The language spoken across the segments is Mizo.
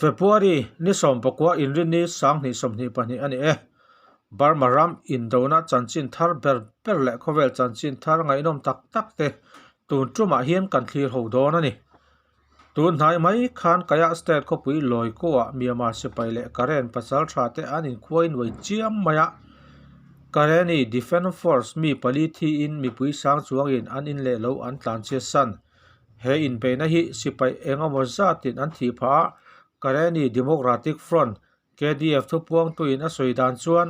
February ni 19 Inrinni 2022 a ni e. Burma ram indona chanchin thar ber ber leh khawvel chanchin thar ngaihnawm tak tak te tun tumah hian kan thlir ho dawn a ni. Tun hnai mai khan Kayah State khawpui Lawikaw-ah Myanmar sipai leh Karen pasal tha te an inkhuai nuai chiam mai a. Kareni Defence Force mi pali thiin mipui sang chuangin an in leh lo an tlan chhiat san. He inbeihna hi sipai engemaw zatin an thih phah a, Kareni Democratic Front, KDF, thupuangtuin a sawi dan chuan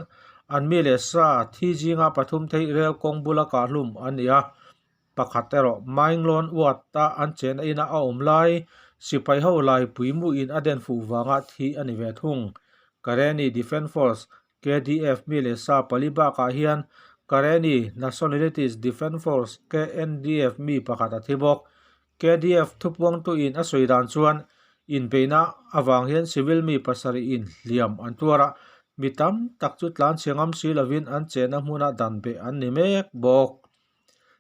an mi leh sa thi zinga pathum thei rel kawng bula kahhlum an ni a. Pakhat erawh Mainglon Ward-a an chena ina a awm lai sipai ho lai puimuin a den fuh vanga thi a ni ve thung. Kareni Defence Force, KDF, mi leh sa pali bakah hian Kareni Nationalities Defence Force, KNDF, mi pakhat a thi bawk. KDF thupuangtuin a sawi dan chuan inbeihna avang hian civil mi pasarihin hliam an tuar a, mi tam tak chu tlanchhe ngam si lovin an chena hmuna dan beh an ni mek bawk.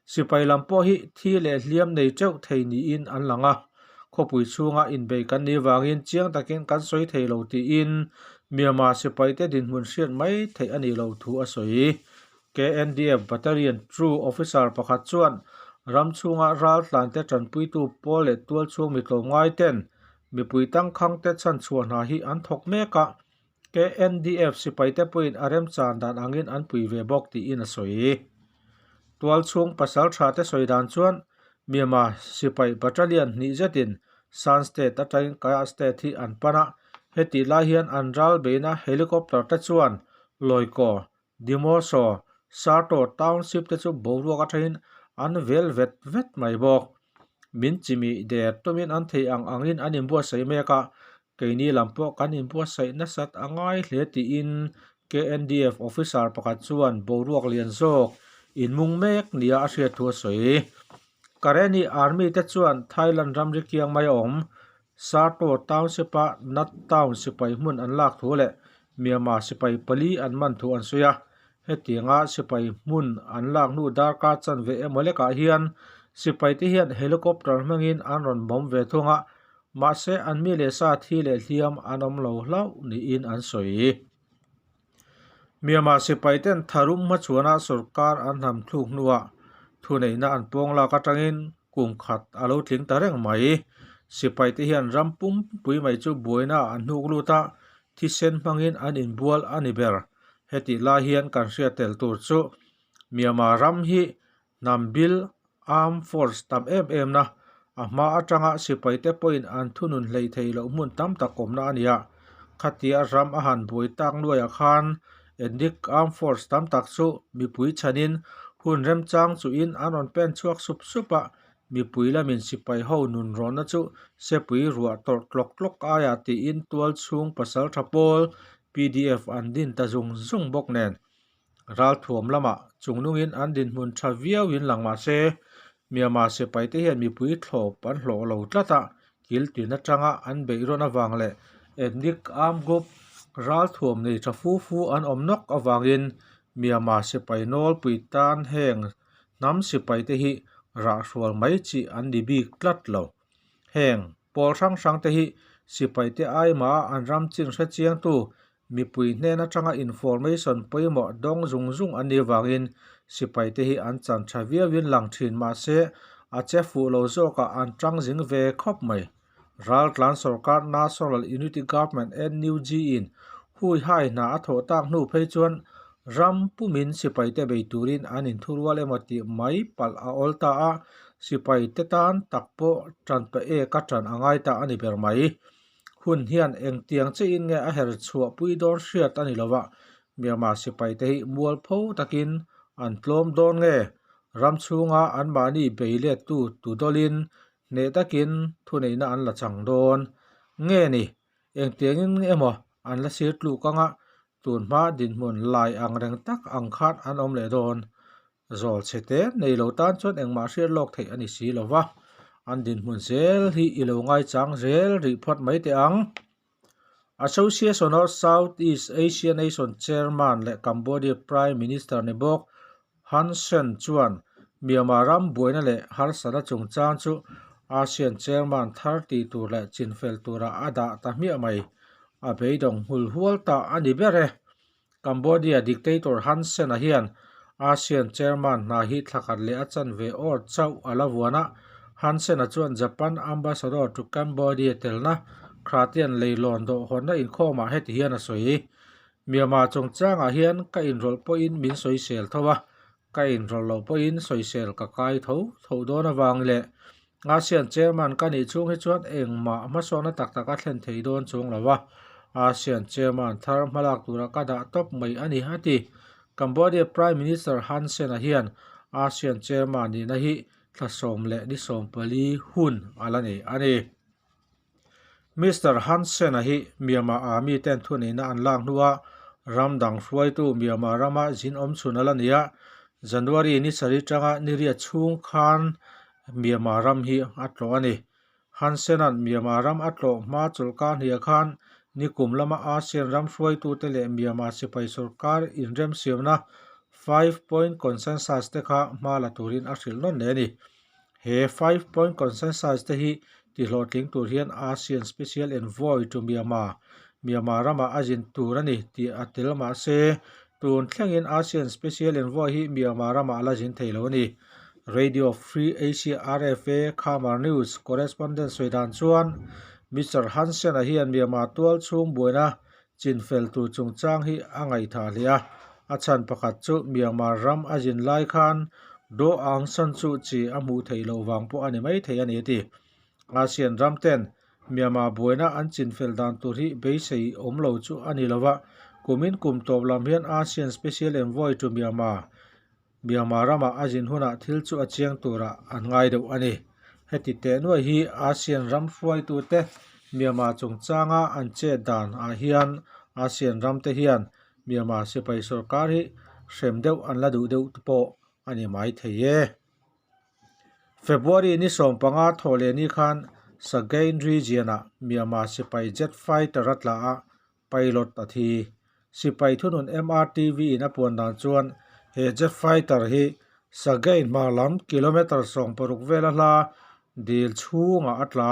Sipai lam pawh hi thi leh hliam nei teuh thei niin an lang a, khawpui chhunga inbei kan nih vangin chiang takin kan sawi thei lo tiin Myanmar sipaite dinhmun hriat mai theih a nih loh thu a sawi. KNDF Battalion True Officer pakhat chuan ram chhunga raltlante tanpuitu pawl leh tualchhung mi tlawmngaiten mipui tangkhangte chhanchhuah hna hi an thawk mek a, KNDF sipaite pawhin a remchan dan angin an pui ve bawk tiin a sawi. Tualchhung pasal tha te sawi dan chuan Myanmar sipai battalion hnih zetin Shan State atangin Kayah State hi an pan a, hetih lai hian an ral beihna helicopter te chuan Loikaw, Dimoso, Sarto township te chu boruak atangin an vel vet vet mai bawk. Min chimih der tumin an theih ang angin an inbuatsaih mek a, Keini lam pawh kan inbuatsaih nasat a ngai hle tiin KNDF officer pakhat chuan boruak lian zawk inmung mek nia a hriat thu a sawi. Kareni Army te chuan Thailand ramri kiang mai a awm Sarto Township-a Nat Town sipai hmun an lak thu leh Myanmar sipai pali an man thu an sawi a. Hetianga sipai hmun an lak hnu darkar chanve emaw lekah hian sipai te hian helicopter hmangin an rawn bawm ve thung a, Mahse, an mi leh sa thi leh hliam an awm lo hlauh niin an sawi. Myanmar sipaiten tharum hmachhuana sorkar an hnam thluk hnuah thuneihna an pawng lak atangin kum khat a lo tling ta reng mai. Sipaite hian ram pumpui mai chu buaina ah an hnuk lut a, thisen hmangin an inbual a ni ber. Hetih lai hian kan hriat tel tur chu Myanmar ram hi Hnam bil, Armed Force, tam em em na, a hma atanga sipaite pawhin an thunun hlei thei loh hmun tam tak awmna a ni a. Khatia ram a han buai tak nuaiah khan ethnic armed force tam tak chu mipui chhanin hun remchang chuhin an rawn pen chhuak sup sup a, mipui lamin sipai ho nun rawnna chu sepui ruah tawrh tlawk tlawk aia tiin tual chhung pasal tha pawl pdf an din ta zung zung bawk nen. Ralthuam lamah chungnungin an dinhmun tha viauin lang mah se, Myanmar sipaite hian mipui thlawp an hlawh lo tlat a, kil tin atanga an beih rawn avang leh ethnic armed group ralthuam nei tha fu fu an awm nawk avangin Myanmar sipai nawlpui tan heng hnam sipaite hi rahhrual mai chi an ni bik tlat lo. Heng pawl hrang hrangte hi sipaite aima an ram chin hrechiangtu Mipui hnen atanga information pawimawh dawng zung zung an nih vangin sipaite hi an chan tha viauin lang thin mahse a che fuh lo zawkah an tang zing ve khawp mai. Raltlan sorkar National Unity Government, NUG, in hui hai hna a thawh tak hnu phei chuan ram pumin sipaite bei turin an inthurual emaw tih mai palh a awl ta a, sipaite tan tak pawh tan pe eka tan a ngai ta a ni ber mai. Hun hian engtiang chiahin nge a her chhuah pui dawn hriat a ni lo a, Myanmar sipaite hi mualpho takin an tlawm dawn nge? Ram chhunga anmahni bei lettu tu dawlin hneh takin thuneihna an la chang dawn nge ni? Engtiangin emaw an la sir tluk anga tun hma dinhmun lai ang reng tak ang khan an awm leh dawn. Zawl chhe te nei lo tan chuan engmah hriat lawk theih a ni si lo va, an dinhmun zel hi i lo ngaichang zel rih phawt mai teh ang. Association of South East Asia Nation Chairman leh Cambodia Prime Minister ni bawk Hun Sen chuan Myanmar ram buaina leh harsatna chungchang chu ASEAN chairman thar tih tur leh chinfel turah a dah ta hmiah mai. A beidawng hmul hual ta a ni ber e. Cambodia dictator Hun Sen-a hian ASEAN chairman hna hi thlakhat leh a chanve awr chauh a la vuan a. Hun Sen-a chuan Japan ambassador to Cambodia telna Khratian leilawn dawhhawnna inkhawmah heti hian a sawi. Myanmar chungchangah hian ka inrawlh pawhin min sawisel tho a, ka inrawlh loh pawhin sawisel ka kai tho tho dawn avang leh ASEAN chairman ka nih chhung hi chuan engmah hmasawnna tak tak a thlen thei dawn chuang lo a, ASEAN chairman thar hmalak tura ka dah tawp mai a ni, a ti. Cambodia Prime Minister Hun Sen-a hian ASEAN chairman nihna hi thla 14 hun a la nei a ni. Mister Hun Sen-a hi Myanmar Army ten thuneihna an lak hnua ram dang hruaitu Myanmar rama zin awm chhun a la ni a, January ni sarih tanga ni riat chhung khan Myanmar ram hi a tlawh a ni. Hun Sen-a'n Myanmar ram a tlawh hma chawlhkar hniah khan nikum lama ASEAN ram hruaitute leh Myanmar sipai sorkar inremsiamna Five Point Consensus te kha hma la turin a hrilh nawn leh a ni. He Five Point Consensus te hi tihlawhtling tur hian ASEAN Special Envoy to Myanmar, Myanmar ramah a zin tur a ni tih a tel mah se, tun thlengin ASEAN Special Envoy hi Myanmar ramah a la zin thei lo a ni. Radio Free Asia, RFA, Khmer News correspondent sawi dan chuan Mister Hun Sen-a hian Myanmar tual chhung buaina chinfel tur chungchang hi a ngaihthah hle a, a chhan pakhat chu Myanmar ram a zin lai khan Daw Aung San Suu Kyi a hmuh theih loh vang pawh a ni mai thei a ni a ti. ASEAN ram ten Myanmar buaina an chinfel dan tur hi beisei awm lo chu a ni lo va, kumin kum tawp lam hian ASEAN Special Envoy to Myanmar, Myanmar ramah a zin hunah thil chu a chiang turah an ngai deuh a ni. Heti teh nuai hi ASEAN ram hruaitute Myanmar chungchanga an chet dan ah hian ASEAN ramte hian Myanmar sipai sorkar hi hrem deuh an la duh deuh te pawh a ni mai thei e. February ni 15 thawh leh ni khan Sagaing region-ah Myanmar sipai jet fighter a tla a, Pilot a thi. Sipai thunun MRTV in a puan dan chuan he jet fighter hi Sagaing hmar lam kilometre 16 vela hla dil chhungah a tla.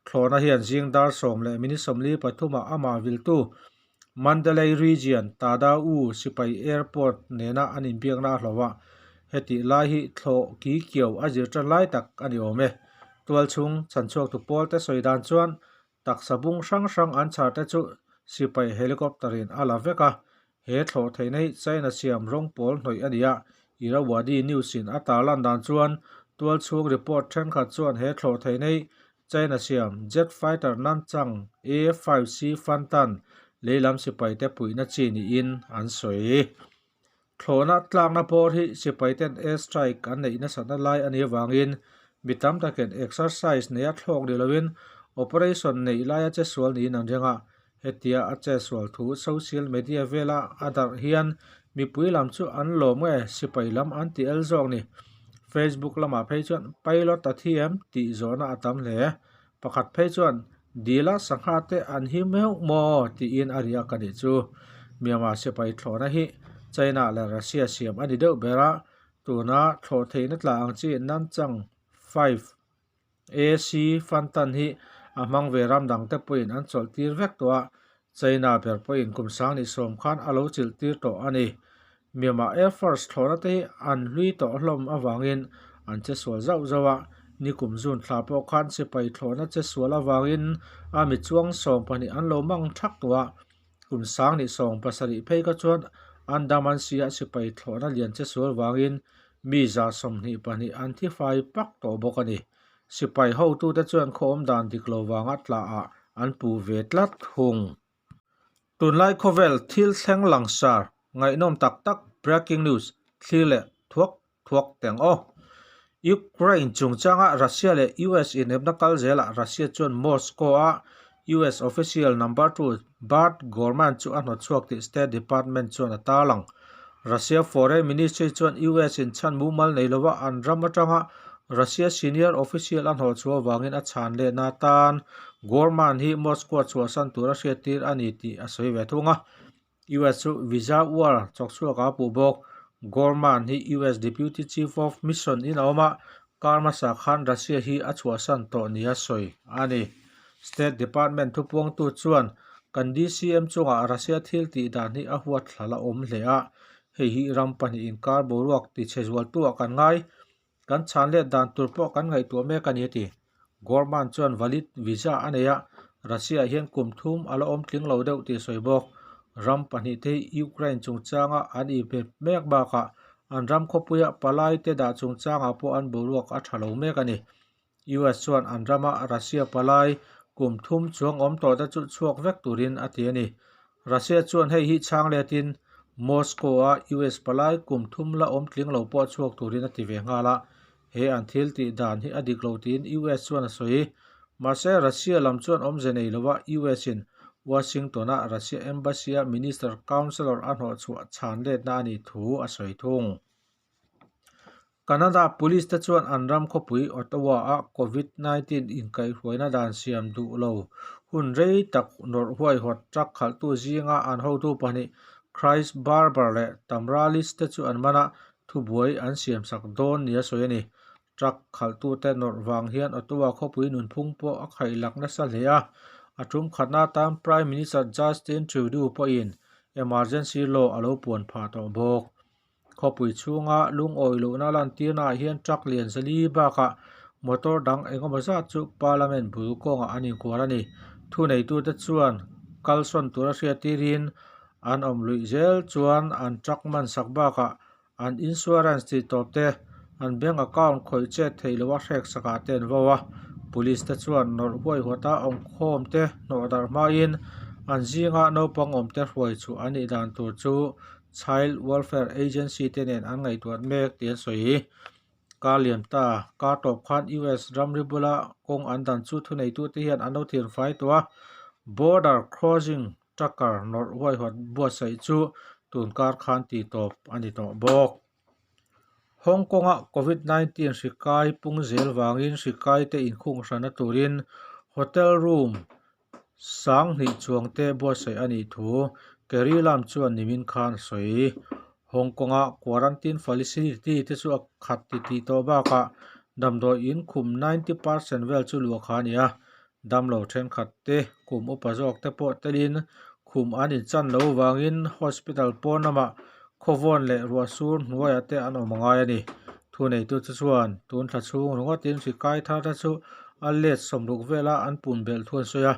Thlawhna hian zing dar 10:43 ah amah viltu Mandalay Region Tada U sipai airport nena an inbiakna a hlauh a, hetih lai hi thlawh ki kiau a zir tan lai tak a ni awm e. Tualchhung chhanchhuaktu pawlte sawi dan chuan Taksa bung hrang hrang an chhar te chu sipai helicopter in a la vek a, he thlawh theihna hi China siam rawng pawl hnawih a ni a, Irrawaddy News in a tarlan dan chuan tual chhung report thenkhat chuan he thlawh theihna hi China siam jet fighter Nanchang A-5C Fantan leilam sipai te puihna chi niin an sawi. Thlawhna tlakna bawr hi sipai ten air strike an neih nasatna lai a nih avangin mi tam takin exercise neia thlawk ni loin operation neih laia che sual niin an ring a. Hetia a che sual thu social media vela a darh hian mipui lam chu an lawm nge sipai lam an ti el zawk ni. Facebook lamah phei chuan pilot a thi em tih zawhna a tam hle. Pakhat phei chuan Dila sangha te an him meuh maw tiin a riak a nih chu. Myanmar sipai thlawhna hi China leh Russia siam a ni deuh ber a, tuna thlawh theihna tla ang chi Nanchang 5 AC Fantan hi a hmang ve ram dangte pawhin an chawlh tir vek tawh a, China ber pawhin kum 2010 khan a lo chilh tir tawh a ni. Myanmar Air Force thlawhna te hi an hlui tawh hlawm avangin an che sual zauh zauh a, nikum June thla pawh khan sipai thlawhna che sual avangin a mi chuang 12 an lo mang thak tawh a, kum 2017 phei kha chuan Andaman Sea-a sipai thlawhna lian che sual vangin mi 122 an thi fai pak tawh bawk a ni. Sipai hotute chuan khaw awm dan dik lo vanga tlaah an puh ve tlat thung. Tunlai khawvel thil thleng langsar ngaihnawm tak tak breaking news thlir leh thuak thuak teng aw. Ukraine chungchanga Russia leh US inepna kal zelah Russia chuan Moscow-a US official number two Bart Gorman chu a hnawtchhuak tih State Department chuan a tarlang. Russia Foreign Ministry chuan US in chhan mumal nei lova an ram atanga Russia senior official a hnawhchhuah avangin a chhan lehna atan Gorman hi Moscow chhuahsan tura hriattir a ni tih a sawi ve thung a. US chu visa war chawkchhuak a puh bawk. Gorman hi US Deputy Chief of Mission in a awm a. Kar hmasa khan Russia hi a chhuahsan tawh nia sawi a ni. State Department thupuangtu chuan kan DCM chungah Russia thil tih dan hi a huatthlal a awm hle a, hei hi ram pahnih inkar boruak tichhe zualtu ah kan ngai. Kan chhan let dan tur pawh kan ngaihtuah mek a ni a ti. Gorman chuan valid visa a nei a, Russia ah hian kum thum a la awm tling lo deuh tih a sawi bawk. Ram pahnih te hi Ukraine chungchanga an inhmep mek bakah an ram khawpuia palai te dah chungchangah pawh an boruak a tha lo mek a ni. US chuan an rama Russia palai kum thum chuang awm tawh te chu chhuak vek turin a ti a ni. Russia chuan hei hi chhang letin Moscow-a US palai kum thum la awm tling lo pawh chhuak turin a ti ve nghal a. He an thil tih dan hi a dik lo tiin US chuan a sawi. Mahse, Russia lam chuan awmze nei lova US-in Washington-a Russia Embassy-a Minister Counselor a hnawhchhuah chhan letna a nih thu a sawi thung. Canada Police te chuan an ram khawpui Ottawa-a Covid 19 inkaihhruaina dan siam duh lo hun rei tak nawrh huaihawt truck khalhtu zinga an hotu pahnih Chris Barber leh Tamra Lis te chu an man a, thubuai an siamsak dawn nia sawi a ni. Truck khalhtute nawrh vang hian Ottawa khawpui nunphung pawh a khaihlak nasa hle a, a tum khatna atan Prime Minister Justin Trudeau pawhin emergency law a lo puan phah tawh bawk. Khawpui chhunga lungawi lohna lantirnaah hian truck lian zali bakah motor dang engemaw zat chu Parliament bul kawngah an inkual a ni. Thuneitute chuan kalsawn tura hriattirin an awm luih zel chuan an truck man sak bakah an insurance tih tawp te, an bank account khawih chet theih loha hrek sakah te an vo a. Police te chuan nawrh huaihawta awmkhawm te hnawh darh hmain an zinga naupang awm te hruai chhuah an nih dan tur chu Child Welfare Agency te nen an ngaihtuah mek tih an sawi. Kar lian ta, kar tawp khan US ramri bula kawng an dan chu thuneitute hian an lo thian fai tawh a, border crossing trucker nawrh huaihawt buatsaih chu tun kar khan tih tawp a ni tawh bawk. Hong Kong-a Covid 19 hri kai pung zel vangin hri kaite inkhung hranna turin hotel room Sanghnih chuangte buatsaih a nih thu Carrie Lam chuan nimin khan a sawi. Hong Kong-a quarantine facility te chu a khat ti tih tawh bakah damdawi in khum 90% vel chu luah kha a ni a. Damlo thenkhat te, kum upa zawk te pawh telin khum an inchan lo vangin hospital pawn lamah khawvawn leh ruahsur hnuaiah te an awm a ngai a ni. Thuneitu chu chuan tun thla chhung ringawtin hri kai thar te chu a let sawmruk vela an pun belh thu an sawi a.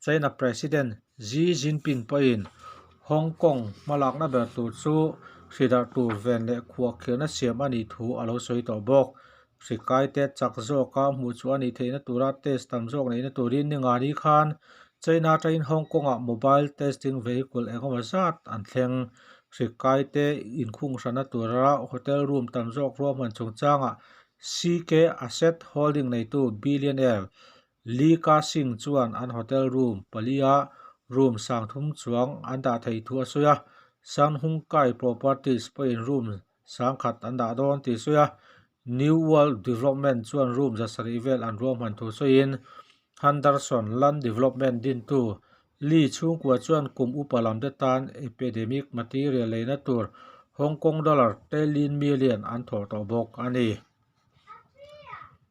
China President Xi Jinping pawhin Hong Kong hmalakna ber tur chu hri darh tur ven leh khuahkhirhna siam a nih thu a lo sawi tawh bawk. Hri kaite chak zawka hmuh chu a nih theihna tura test tam zawk neihna turin ningani khan China atangin Hong Kong-ah mobile testing vehicle engemaw zat an thleng. Hri kaite inkhung hranna tura hotel room tam zawk ruahman chungchangah CK Asset Holding neitu billionaire Li Ka-shing chuan an hotel room palia room sangthum chuang an dah thei thu a sawi a, Sun Hung Kai Properties pawhin room sangkhat an dah dawn tih a sawi a, New World Development chuan room zasarih vel an ruahman thu sawiin Henderson Land Development dintu Li chhungkua chuan kum upa lamte tan epidemic material leina tur Hong Kong dollar telin million an thawh tawh bawk a ni.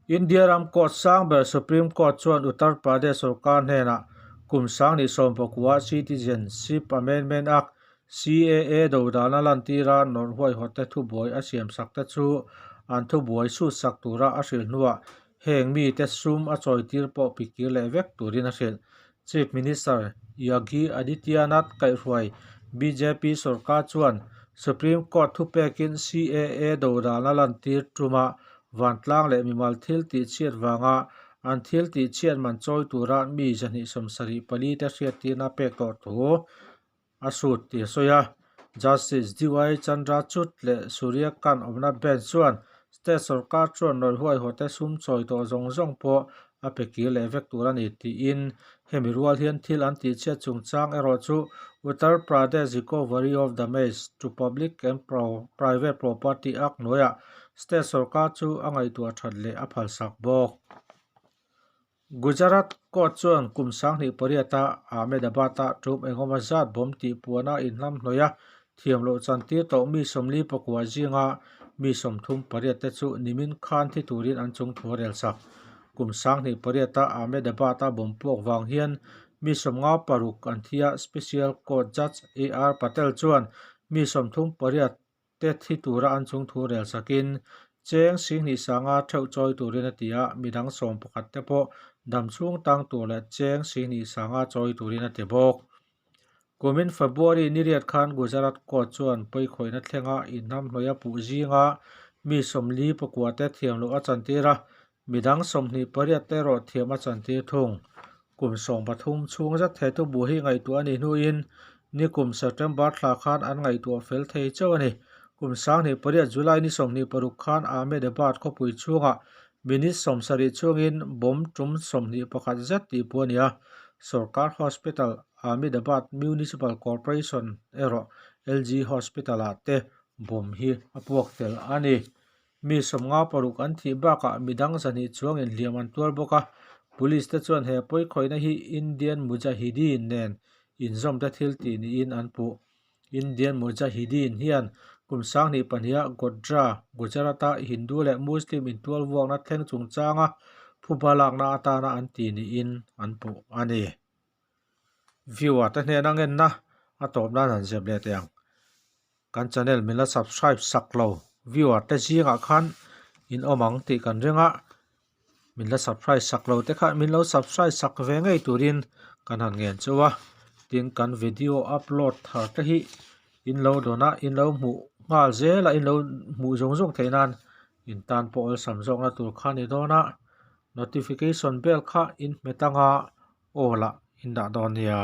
India ram court sang ber Supreme Court chuan Uttar Pradesh sorkar hnenah kum sanghnih sawmpakua Citizenship Amendment Act, CAA, dodalna lantira nawrh huaihawtte thubuai a siamsak te chu an thubuai sutsak tura a hrilh hnuah heng mite sum a chawitir pawh pikir leh vek turin a hrilh. Chief Minister Yogi Adityanath kaihhruai bjp sorkar chuan Supreme Court thupekin CAA dodalna lantir tuma vantlang leh mimal thil tihchhiat vanga an thil tihchhiat man chawi tura mi 274 te hriattirna pek tawh thu a sut tih a sawi a. Justice DY Chandrachud leh Surya Kant awmna bench chuan state sorkar chuan rawih huaihawte sum chawi tawh zawng zawng pawh a pe kir leh vek tur a ni tiin hemi rual hian thil an tihchhiat chungchang erawh chu Uttar Pradesh Recovery of Damage to Public and Private Property Act hnuaiah state sorkar chu a ngaihtuah that leh a phalsak bawk. Gujarat court chuan kum 28 a Ahmedabad-a tum engemaw zat bawm tih puana inhlam hnawih a, thiam loh chantir tawh mi 44 zinga Mi 38 te chu nimin khan thi turin an chungthu a rel sak. Kum 2008-a Ahmedabad-a bomb puak vang hian mi 56 an thi a, Special Court Judge AR Patel chuan mi 38 te thi tura an chungthu rel sakin cheng 25,000 theuh chawi turin a ti a, midang 11 te pawh damchhung tang tur leh cheng 25,000 chawi turin a ti bawk. Kumin February ni riat khan Gujarat Court chuan pawikhawihna thlenga inhnamhnawih a puh zinga mi 49 te thiam loh a chantir a, midang 28 te erawh thiam a chantir thung. Kum 13 chhung zet he thubu hi ngaihtuah a nih hnuin nikum September thla khan an ngaihtuah fel thei chauh a ni. Kum 2008 July ni 26 khan Ahmedabad khawpui chhungah minute 70 chhungin bomb tum 21 zet tih pawh a ni a, Sorkar Hospital, Ahmedabad Municipal Corporation erawh LG Hospital-ah te bomb hi a puak tel a ni. Mi 56 an thih bakah midang 200 chuangin hliam an tuar bawk a, Police te chuan he pawikhawihna hi Indian Mujahideen nen inzawmte thil tih niin an puh. Indian Mujahideen hian kum 2002-a Godhra, Gujarat-a Hindu leh Muslim intualvuakna thleng chungchanga phuba lakna atana an ti niin an puh a ni. Viewer te hnena ngenna a tawp nan han zep leh teh ang. Kan channel min la subscribe sak lo viewer te zingah khan in awm ang tih kan ring a, min la subscribe sak lo te kha min lo subscribe sak ve ngei turin kan han ngen chu a. Tin kan video upload thar te hi in lo dawn a, in lo hmuh nghal zel a, in lo hmuh zawng zawng theih nan in tan pawh awlsam zawkna tur kha a ni dawn a. Notification bell kha in hmet anga aw lah in dah dawn nia.